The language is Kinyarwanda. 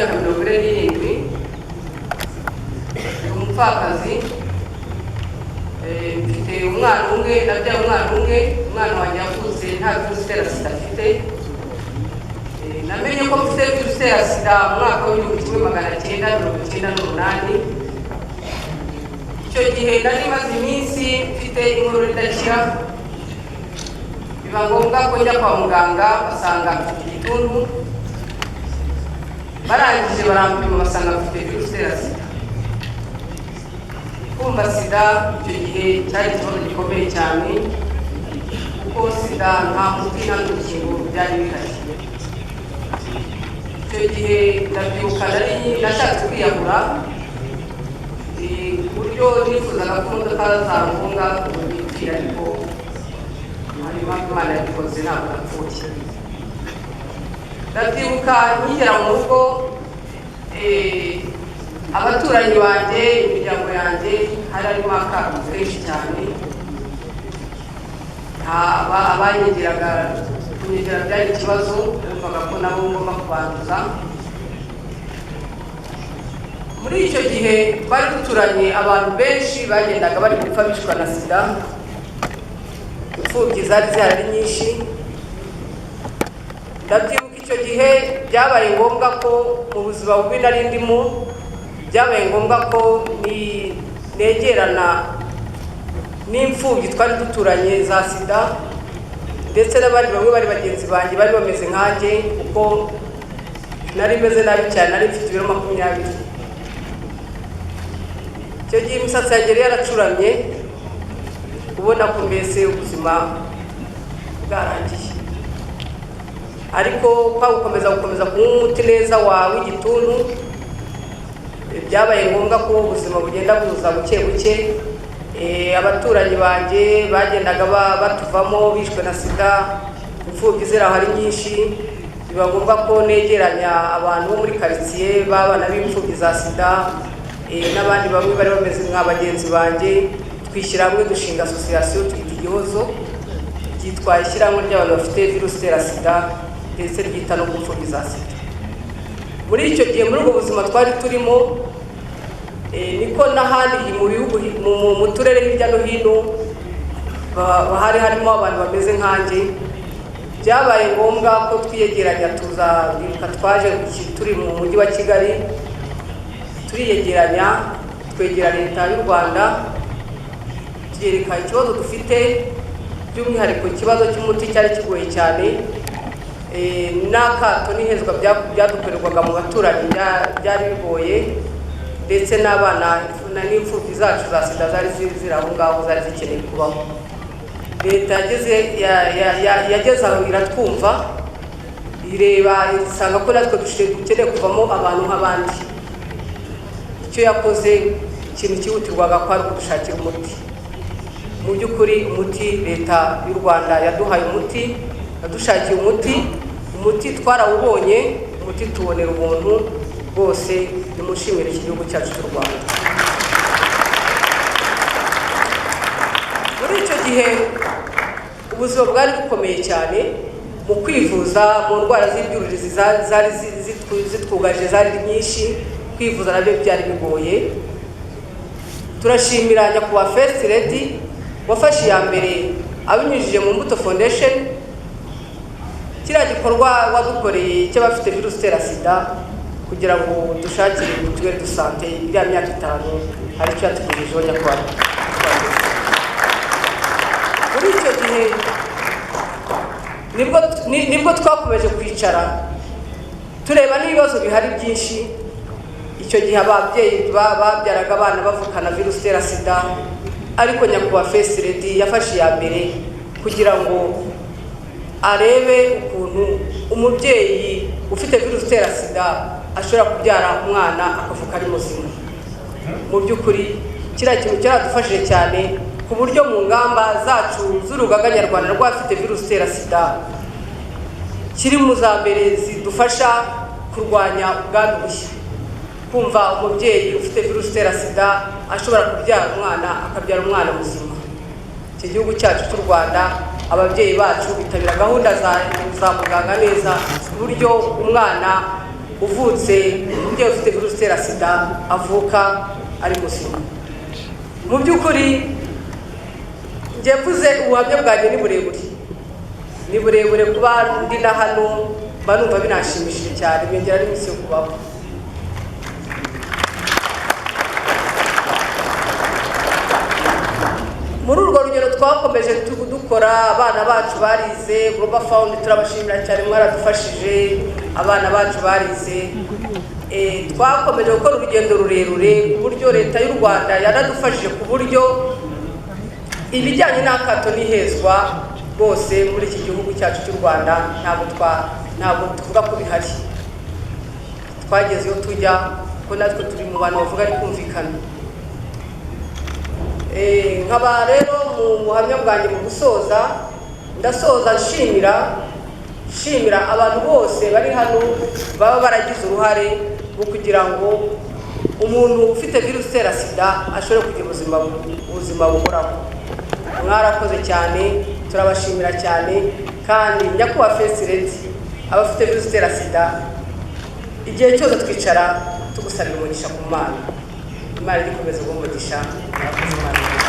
Imyaka 47, ndi umupfakazi. Mfite umwana umwe, nabyaye umwana umwe. Umwana wanjye yavutse nta virusi itera sida afite. Namenye ko mfite virusi itera sida mu mwaka w'1998. Icyo gihe nari maze iminsi mfite inkorora idakira, biba ngombwa ko njya kwa muganga, basanga mfite igituntu. Barangije barampima, basanga mfite virusi itera sida. Kumva sida icyo gihe cyari ikibazo gikomeye cyane, kuko sida nta muti nta n'urukingo byari bihari. Icyo gihe ndabyibuka nari nashatse kwiyahura, ku buryo nifuzaga ko imodoka zangonga ngo nipfire, ariko hari impamvu Imana yabikoze, ntabwo napfuye. Ndabyibuka nkigera mu rugo, abaturanyi banjye, imiryango yanjye, hari harimo akato kenshi cyane. Abanyegeraga, kunyegera byari ikibazo, bumvaga ko nabo ngomba kubanduza. Muri icyo gihe twari duturanye, abantu benshi bagendaga bari gupfa bicwa na sida, imfubyi zari zihari ari nyinshi. Ndabyibuka icyo gihe byabaye ngombwa ko mu buzima bubi nari ndimo, byabaye ngombwa ko negerana n'imfubyi twari duturanye za sida, ndetse n'abandi bamwe bari bagenzi banjye bari bameze nkanjye, kuko nari meze nabi cyane. Nari mfite ibiro 20 icyo gihe, imisatsi yanjye yari yaracuramye, ubona ko mbese ubuzima bwarangiye. Ariko kwa gukomeza kunywa umuti neza wawe w'igituntu, byabaye ngombwa ko ubuzima bugenda buza buke buke. Abaturanyi banjye bagendaga batuvamo bishwe na sida, imfubyi ziri aho ari nyinshi. Biba ngombwa ko negeranya abantu bo muri karitsiye b'abana b'imfubyi za sida, n'abandi bamwe bari bameze nka bagenzi banjye, twishyira hamwe dushinga association twita Igihozo, ryitwa ishyirahamwe ry'abantu bafite virusi itera sida, ndetse ryita no ku mfubyi za sida. Muri icyo gihe, muri ubwo buzima twari turimo, niko n'ahandi mu bihugu, mu turere hirya no hino hari harimo abantu bameze nkanjye. Byabaye ngombwa ko twiyegeranya, tuza biruka twaje turi mu mujyi wa Kigali, turiyegeranya, twegera Leta y'u Rwanda, tuyereka ikibazo dufite, by'umwihariko ikibazo cy'umuti cyari kigoye cyane, n'akato n'ihezwa byadukorerwaga mu baturanyi byari bigoye, ndetse n'abana n'imfubyi zacu za sida zari ziri aho ngaho zari zikeneye kubaho. Leta yageze aho iratwumva, ireba isanga ko natwe dukeneye kuvamo abantu nk'abandi. Icyo yakoze, ikintu cyihutirwaga kwari kudushakira umuti. Mu by'ukuri umuti, Leta y'u Rwanda yaduhaye umuti, yadushakiye umuti, umuti twarawubonye, umuti tubonera ubuntu rwose. Nimushimire iki gihugu cyacu cy'u Rwanda. Muri icyo gihe ubuzima bwari bukomeye cyane mu kwivuza, mu ndwara z'ibyuririzi zari zitwugarije zari nyinshi, kwivuza nabyo byari bigoye. Turashimira Nyakubahwa First Lady wafashe iya mbere abinyujije mu Mbuto Foundation. Kiriya gikorwa wadukoreye cy'abafite virusi itera sida, kugira ngo dushakire mutuelle de santé, iriya myaka 5 hari icyo yatugejejeho nyakubahwa. Muri icyo gihe nibwo twakomeje kwicara tureba n'ibibazo bihari byinshi. Icyo gihe ababyeyi babyaraga abana bavukana virusi itera sida, ariko Nyakubahwa First Lady yafashe iya mbere kugira ngo arebe ukuntu umubyeyi ufite virusi itera sida ashobora kubyara umwana akavuka ari muzima. Mu by'ukuri kiriya kintu cyaradufashije cyane, ku buryo mu ngamba zacu z'Urugaga Nyarwanda rw'abafite virusi itera sida kiri mu za mbere zidufasha kurwanya ubwandu bushya. Kumva umubyeyi ufite virusi itera sida ashobora kubyara umwana, akabyara umwana muzima, iki gihugu cyacu cy'u Rwanda, ababyeyi bacu bitabira gahunda za muganga neza, ku buryo umwana Uvutse umubyeyi ufite virusi itera SIDA avuka ari muzima. Mu by'ukuri njye mvuze ubuhamya bwanjye ni burebure, ni burebure. Kuba ndi na hano mba numva binanshimishije cyane, byongera n'iminsi yo kubaho. Muri urwo rugero twakomeje dukora, abana bacu barize. Global Fund turabashimira cyane, mwaradufashije, abana bacu barize. Twakomeje gukora urugendo rurerure ku buryo Leta y'u Rwanda yanadufashije ku buryo ibijyanye n'akato n'ihezwa bose muri iki gihugu cyacu cy'u Rwanda ntabwo tuvuga ko bihari. Twageze iyo tujya ko natwe turi mu bantu bavuga ari kumvikana. Nkaba rero mu buhamya bwanjye, mu gusoza, ndasoza nshimira abantu bose bari hano baba baragize uruhare mu kugira ngo umuntu ufite virusi itera SIDA ashobore kugira ubuzima buhoraho. Mwarakoze cyane, turabashimira cyane. Kandi nyakubahwa First Lady, abafite virusi itera SIDA igihe cyose twicara tugusabira umugisha ku Mana. Imana ikomeze guha umugisha. Murakoze, Imana.